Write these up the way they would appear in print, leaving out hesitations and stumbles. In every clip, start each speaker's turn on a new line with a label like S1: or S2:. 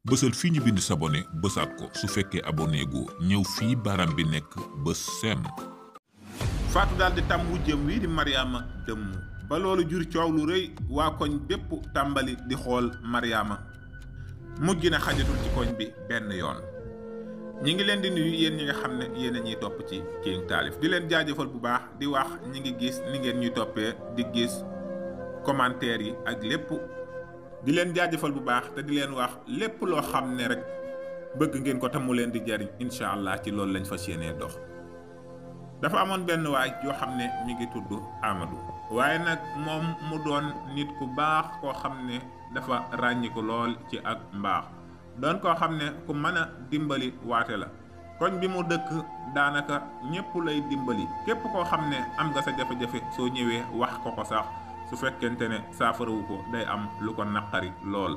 S1: bësal fii ñu bind s'abonné bësaat ko su fekkee abonné gu ñëw fii baram bi nekk bës sem.
S2: Faatu daal di tam wujjëm wi di Mariama dëmm ba loolu jur coow lu rëy waa koñ bépp tàmbali di xool Mariama mujj na xajatul ci koñ bi benn yoon. ñi ngi leen di nuyu yéen ñi nga xam ne yéen a ñuy topp ci King Taalif di leen jaajëfal bu baax di wax ñi ngi gis ni ngeen ñuy toppee di gis commentaire yi ak lépp di leen jaajëfal bu baax te di leen wax lépp loo xam ne rek bëgg ngeen ko te mu leen di jariñ incha allah ci loolu lañ fas yéenee dox. dafa amoon benn waay yoo xam ne mi ngi tudd Amadou waaye nag moom mu doon nit ku baax koo xam ne dafa ràññiku lool ci ak mbaax doon koo xam ne ku mën a dimbali waate la. koñ bi mu dëkk daanaka ñépp lay dimbali képp koo xam ne am nga sa jafe-jafe soo ñëwee wax ko ko sax su fekkente ne saafarawu ko day am lu ko naqari lool.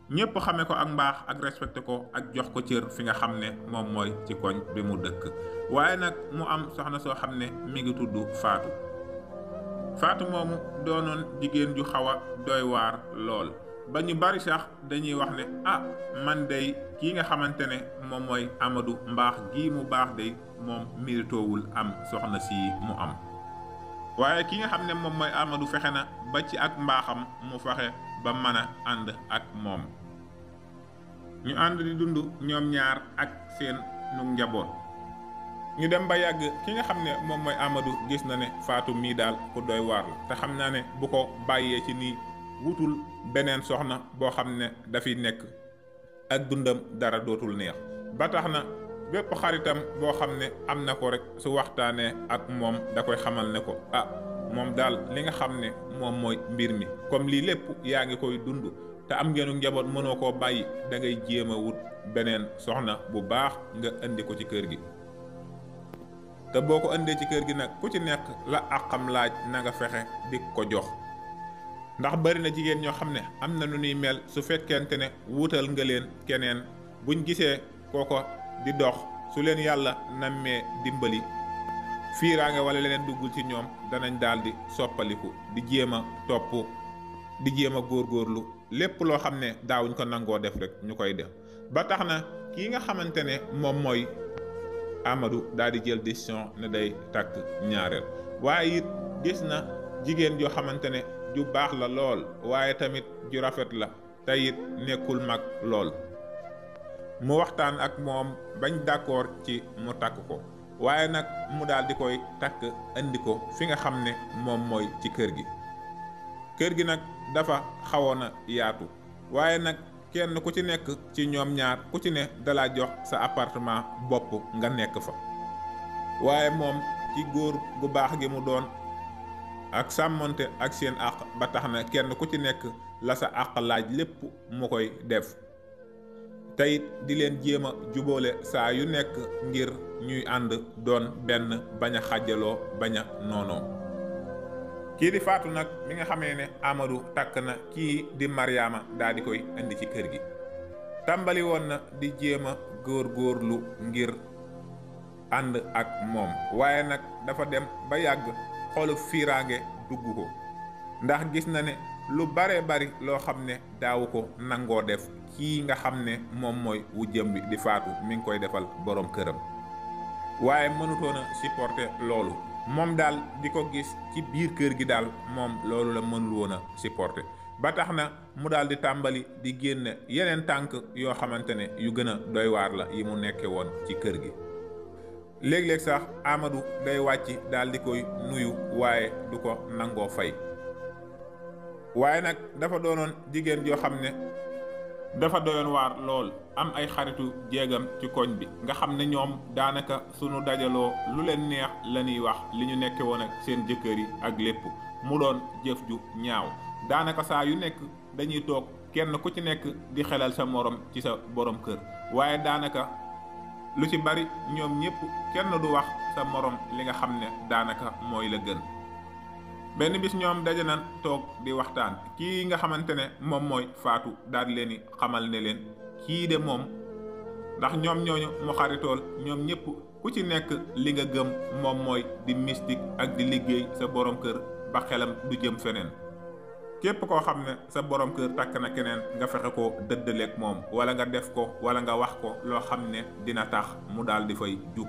S2: ñépp xame ko ak mbaax ak respecté ko ak jox ko cër fi nga xam ne moom mooy ci koñ bi mu dëkk waaye nag mu am soxna soo xam ne mi ngi tudd Faatu moomu doonoon jigéen ju xaw a doy waar lool ba ñu bari sax dañuy wax ne man day kii nga xamante ne moom mooy Amadou mbaax gii mu baax day moom méritoowul am soxna si mu am waaye ki nga xam ne moom mooy Amadou fexe na ba ci ak mbaaxam mu fexe ba mën a ànd ak moom ñu ànd di dund ñoom ñaar ak seen nu njaboot. ñu dem ba yàgg ki nga xam ne moom mooy Amadou gis na ne Faatu mii daal ku doy waar la te xam naa ne bu ko bàyyee ci nii wutul beneen soxna boo xam ne dafiy nekk ak dundam dara dootul neex ba tax na bépp xaritam boo xam ne am na ko rek su waxtaanee ak moom da koy xamal ne ko moom daal li nga xam ne moom mooy mbir mi comme lii lépp yaa ngi koy dund te am ngeenu njaboot mënoo koo bàyyi da ngay jéem a wut beneen soxna bu baax nga indi ko ci kër gi. te boo ko indee ci kër gi nag ku ci nekk la àqam laaj na nga fexe di ko jox ndax bari na jigéen ñoo xam ne am na nu ñuy mel su fekkente ne wuutal nga leen keneen buñ gisee kooko di dox su leen yàlla nammee dimbali fiiraange wala leneen duggul ci ñoom danañ daal di soppaliku di jéem a topp di jéem a góorgóorlu lépp loo xam ne daawuñ ko nangoo def rek ñu koy def ba tax na kii nga xamante ne moom mooy Amadou daal di jël décision ne day takk ñaareel waaye it gis na jigéen joo xamante ne ju baax la lool waaye tamit ju rafet la te it nekkul mag lool mu waxtaan ak moom bañ d'accord ci mu takk ko waaye nag mu daal di koy takk indi ko fi nga xam ne moom mooy ci kër gi nag dafa xawoon a yaatu waaye nag kenn ku ci nekk ci ñoom ñaar ku ci ne dalaa jox sa appartement bopp nga nekk fa waaye moom ci góor gu baax gi mu doon ak sàmmonte ak seen àq ba tax na kenn ku ci nekk la sa àq laaj lépp mu koy def teyit di leen jéem a jubóole saa yu nekk ngir ñuy ànd doon benn bañ a xàjjaloo bañ a noonoo. kii di Faatu nag mi nga xamee ne Amadou takk na kii di Mariama daal di koy indi ci kër gi tàmbali woon na di jéem a góorgóorlu ngir ànd ak moom waaye nag dafa dem ba yàgg xolu fiiraange dugg ko ndax gis na ne lu bare bari loo xam ne daawu ko nangoo def kii nga xam ne moom mooy wujjëm bi di Faatu mi ngi koy defal borom këram waaye mënutoon a supporter loolu moom daal di ko gis ci biir kër gi daal moom loolu la mënul woon a supporter ba tax na mu daal di tàmbali di génne yeneen tànk yoo xamante ne yu gën a doy waar la yi mu nekke woon ci kër gi léeg-léeg sax Amadou day wàcc daal di koy nuyu waaye du ko nangoo fay waaye nag dafa doonoon jigéen joo xam ne dafa doyoon waar lool am ay xaritu jéegam ci koñ bi nga xam ne ñoom daanaka sunu dajaloo lu leen neex la ñuy wax li ñu nekke woon ak seen jëkkër yi ak lépp mu doon jëf ju ñaaw daanaka saa yu nekk dañuy toog kenn ku ci nekk di xelal sa morom ci sa borom kër waaye daanaka lu ci bari ñoom ñëpp kenn du wax sa morom li nga xam ne daanaka mooy la gën. benn bis ñoom daje nañ toog di waxtaan kii nga xamante ne moom mooy Faatu daal leen di xamal ne leen kii de moom ndax ñoom ñooñu mu xaritool ñoom ñëpp ku ci nekk li nga gëm moom mooy di mystique ak di liggéey sa borom kër ba xelam du jëm feneen képp koo xam ne sa borom kër takk na keneen nga fexe ko dëddaleeg moom wala nga def ko wala nga wax ko loo xam ne dina tax mu daal di fay jug.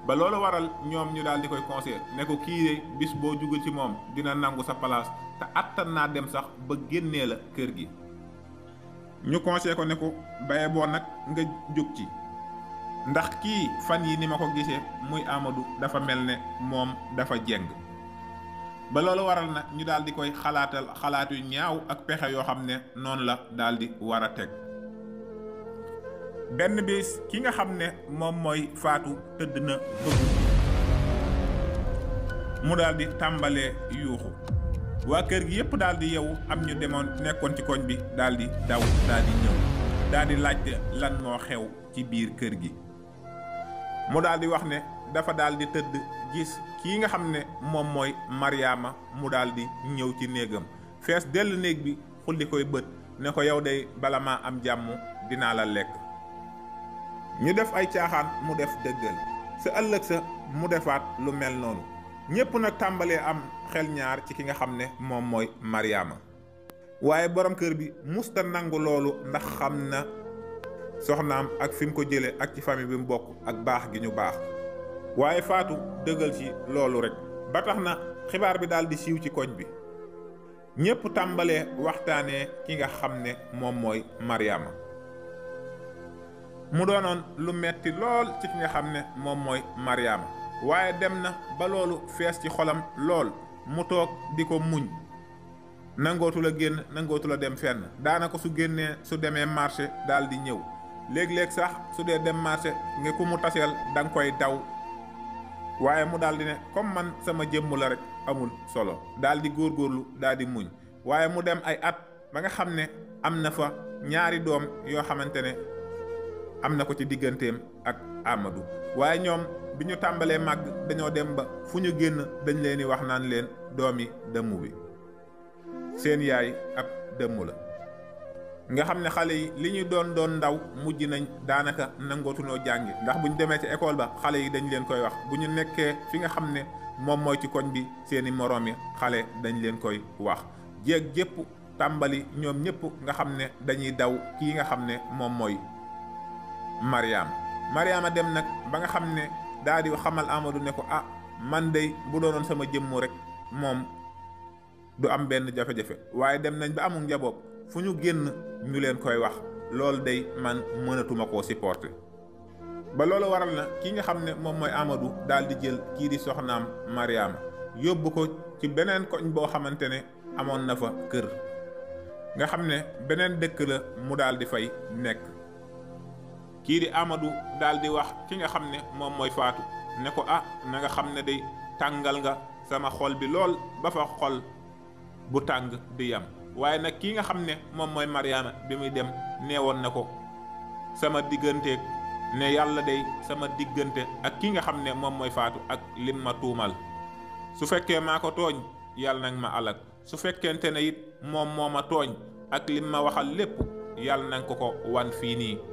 S2: ba loolu waral ñoom ñu daal di koy conseillé ne ko kii de bis boo jugul ci moom dina nangu sa place te attan naa dem sax ba génnee la kër gi. ñu conseillé ko ne ko baye boo nag nga jug ci ndax kii fan yi ni ma ko gisee muy Amadou dafa mel ne moom dafa jeng. ba loolu waral na ñu daal di koy xalaatal xalaat yu ñaaw ak pexe yoo xam ne noonu la daal di war a teg. benn bis ki nga xam ne moom mooy Faatu tëdd na ba guddi mu daal di tàmbalee yuuxu waa kër gi yépp daal di yeewu am ñu demoon nekkoon ci koñ bi daal di daw daal di ñëw daal di laajte lan moo xew ci biir kër gi. mu daal di wax ne dafa daal di tëdd gis kii nga xam ne moom mooy Mariama mu daal di ñëw ci néegam fees dell néeg bi xulli koy bët ne ko yow day bala maa am jàmm dinaa la lekk. ñu def ay caaxaan mu def dëggal sa ëllëg sa mu defaat lu mel noonu ñépp nag tàmbalee am xel ñaar ci ki nga xam ne moom mooy Mariama. waaye borom kër bi musta nangu loolu ndax xam na soxnaam ak fi mu ko jëlee ak ci famille bi mu bokk ak baax gi ñu baax. waaye Faatu dëggal ci loolu rek ba tax na xibaar bi daal di siiw ci koñ bi ñépp tàmbalee waxtaanee ki nga xam ne moom mooy Mariama. mu doonoon lu metti lool ci ki nga xam ne moom mooy Mariama waaye dem na ba loolu fees ci xolam lool mu toog di ko muñ nangootu la génn nangootu la dem fenn daanaka su génnee su demee marché daal di ñëw léeg-léeg sax su dee dem marché nga ku mu taseel da nga koy daw waaye mu daal di ne comme man sama jëmm la rek amul solo daal di góorgóorlu daal di muñ waaye mu dem ay at ba nga xam ne am na fa ñaari doom yoo xamante ne am na ko ci digganteem ak Amadou waaye ñoom bi ñu tàmbalee màgg dañoo dem ba fu ñu génn dañ leen di wax naan leen doomi dëmm bi seen yaay ab dëmm la nga xam ne xale yi li ñu doon ndaw mujj nañ daanaka nangootunoo jàngi ndax bu ñu demee ci école ba xale yi dañ leen koy wax bu ñu nekkee fi nga xam ne moom mooy ci koñ bi seeni moroom yi xale dañ leen koy wax jéeg jépp tàmbali ñoom ñëpp nga xam ne dañuy daw kii nga xam ne moom mooy Mariama dem nag ba nga xam ne daa di xamal Amadou ne ko man day bu doonoon sama jëmmu rek moom du am benn jafe-jafe waaye dem nañ ba amul njaboot fu ñu génn ñu leen koy wax loolu day man mënatuma koo supporter. ba loolu waral na ki nga xam ne moom mooy Amadou daal di jël kii di soxnaam Mariama yóbbu ko ci beneen koñ boo xamante ne amoon na fa kër nga xam ne beneen dëkk la mu daal di fay nekk. kii di Amadou daal di wax ki nga xam ne moom mooy Faatu ne ko na nga xam ne day tàngal nga sama xol bi lool ba fa xol bu tàng di yam waaye nag kii nga xam ne moom mooy Mariama bi muy dem neewoon na ko sama digganteeg ne yàlla day sama diggante ak ki nga xam ne moom mooy Faatu ak lim ma tuumal su fekkee maa ko tooñ yàlla nag ma alag su fekkente ne it moom moo ma tooñ ak lim ma waxal lépp yàlla nag ko wan fii nii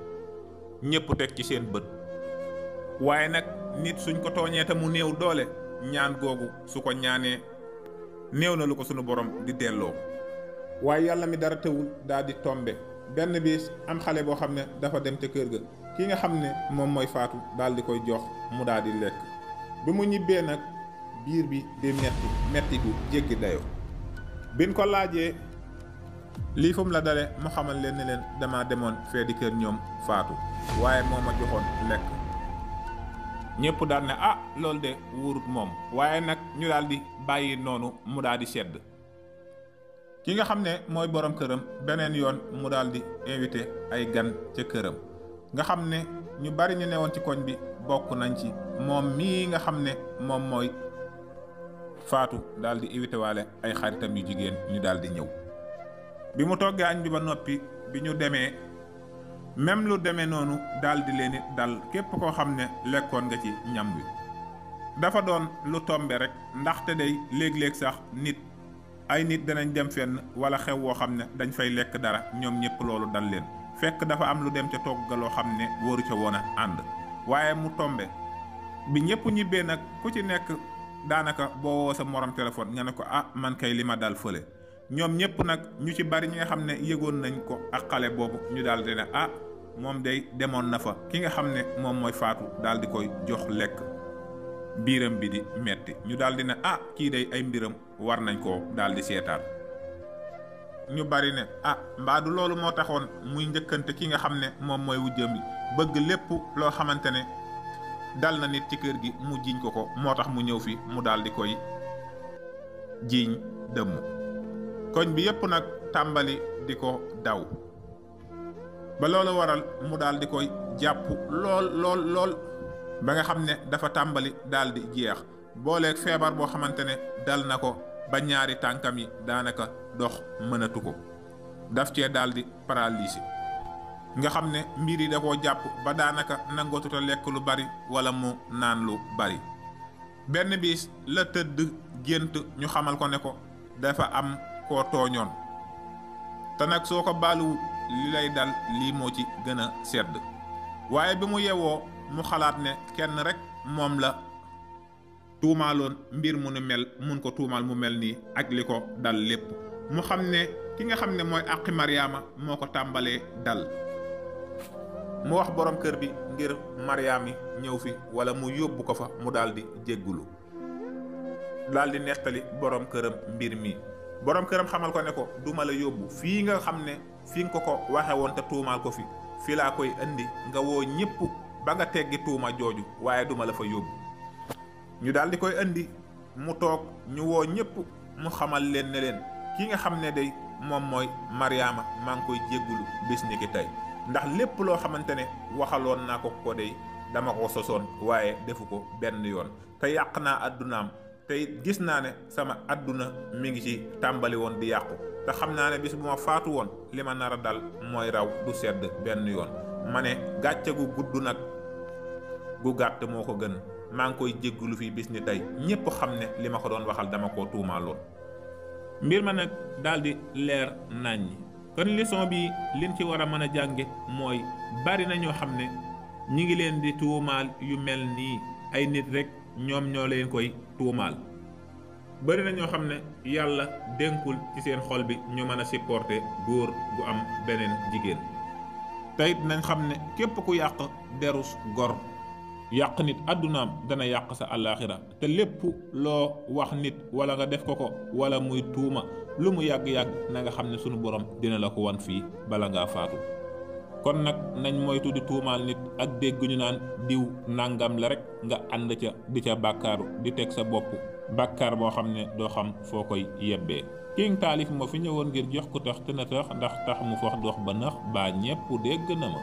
S2: ñépp teg ci seen bët. waaye nag nit suñ ko tooñee te mu néew doole ñaan googu su ko ñaanee néew na lu ko sunu borom di delloo. waaye yàlla mi dara tëwul daal di tombe benn bis am xale boo xam ne dafa dem ca kër ga ki nga xam ne moom mooy Faatu daal di koy jox mu daal di lekk bi mu ñibbee nag biir bi di metti gu jéggi dayoo. biñ ko laajee lii fu mu la dale mu xamal leen ne leen dama demoon fee di kër ñoom Faatu waaye moo ma joxoon lekk. ñëpp daal ne loolu de wóorut moom waaye nag ñu daal di bàyyi noonu mu daal di sedd. ki nga xam ne mooy borom këram beneen yoon mu daal di invité ay gan ca këram nga xam ne ñu bari ñu newoon ci koñ bi bokk nañ ci moom mii nga xam ne moom mooy Faatu daal di invité waale ay xaritam yu jigéen ñu daal di ñëw. bi mu toggee añ bi ba noppi bi ñu demee même lu demee noonu daal di leen dal képp koo xam ne lekkoon nga ci ñam wi dafa doon lu tombe rek ndaxte day léeg-léeg sax ay nit danañ dem fenn wala xew woo xam ne dañ fay lekk dara ñoom ñëpp loolu dal leen fekk dafa am lu dem ca togg ga loo xam ne waru ca woon a ànd waaye mu tombe bi ñëpp ñibbee nag ku ci nekk daanaka boo woo sa morom téléphone nga ne ko man kay li ma dal fële ñoom ñëpp nag ñu ci bari ñi nga xam ne yëgoon nañ ko ak xale boobu ñu daal di ne moom day demoon na fa ki nga xam ne moom mooy faatu daal di koy jox lekk biiram bi di metti ñu daal di ne kii day ay mbiram war nañ koo daal di seetaan. ñu bari ne mbaa du loolu moo taxoon muy njëkkante ki nga xam ne moom mooy wujjam bi bëgg lépp loo xamante ne dal na nit ci kër gi mu jiiñ ko moo tax mu ñëw fi mu daal di koy jiiñ dëmm. koñ bi yépp nag tàmbali di ko daw ba loolu waral mu daal di koy jàpp lool ba nga xam ne dafa tàmbali daal di jeex booleeg feebar boo xamante ne dal na ko ba ñaari tànkam yi daanaka dox mënatu ko daf cee daal di paralysé nga xam ne mbir yi da koo jàpp ba daanaka nangootuta lekk lu bari wala mu naan lu bari. benn bis la tëdd gént ñu xamal ko ne ko dafa am koo tooñoon te nag soo ko baaluwut li lay dal lii moo ci gën a sedd waaye bi mu yewoo mu xalaat ne kenn rek moom la tuumaaloon mbir mu nu mel mun ko tuumaal mu mel nii ak li ko dal lépp mu xam ne ki nga xam ne mooy àqi Mariama moo ko tàmbalee dal mu wax borom kër bi ngir Mariama ñëw fi wala mu yóbbu ko fa mu daal di jéggulu daal di nettali borom këram mbir mi borom këram xamal ko ne ko duma la yóbbu fii nga xam ne fi nga ko waxe woon te tuumaal ko fi laa koy indi nga woo ñëpp ba nga teggi tuuma jooju waaye duma la fa yóbbu. ñu daal di koy indi mu toog ñu woo ñëpp mu xamal leen ne leen ki nga xam ne day moom mooy Mariama maa ngi koy jéggulu bis ni ki tey ndax lépp loo xamante ne waxaloon naa ko day dama ko sosoon waaye defu ko benn yoon te yàq naa addunaam tey gis naa ne sama adduna mi ngi ci tàmbali woon di yàqu te xam naa ne bis bu ma faatu woon li ma nar a dal mooy raw du sedd benn yoon ma ne gàcce gu gudd nag gu gàtt moo ko gën maa ngi koy jéggulu fii bis ni tey ñépp xam ne li ma ko doon waxal dama koo tuumaaloon. mbir ma nag daal di leer naññi kon leçon bi liñ ci war a mën a jànge mooy bari na ñoo xam ne ñi ngi leen di tuumaal yu mel nii ay nit rek ñoom ñoo leen koy tuumaal bari na ñoo xam ne yàlla dénkul ci seen xol bi ñu mën a supporter góor gu am beneen jigéen teyit nañ xam ne képp ku yàq derus gor yàq nit àddunaam dana yàq sa àllaaxira te lépp loo wax nit wala nga def ko wala muy tuuma lu mu yàgg-yàgg na nga xam ne sunu borom dina la ko wan fii bala ngaa faatu. kon nag nañ moytu di tuumaal nit ak dégg ñu naan diw nangam la rek nga ànd ca di ca bàkkaaru di teg sa bopp bàkkaar boo xam ne doo xam foo koy yebbee. King Taalif moo fi ñëwoon ngir jox ko tax te na tax ndax tax mu fox dox ba nax baa ñépp dégg na ma.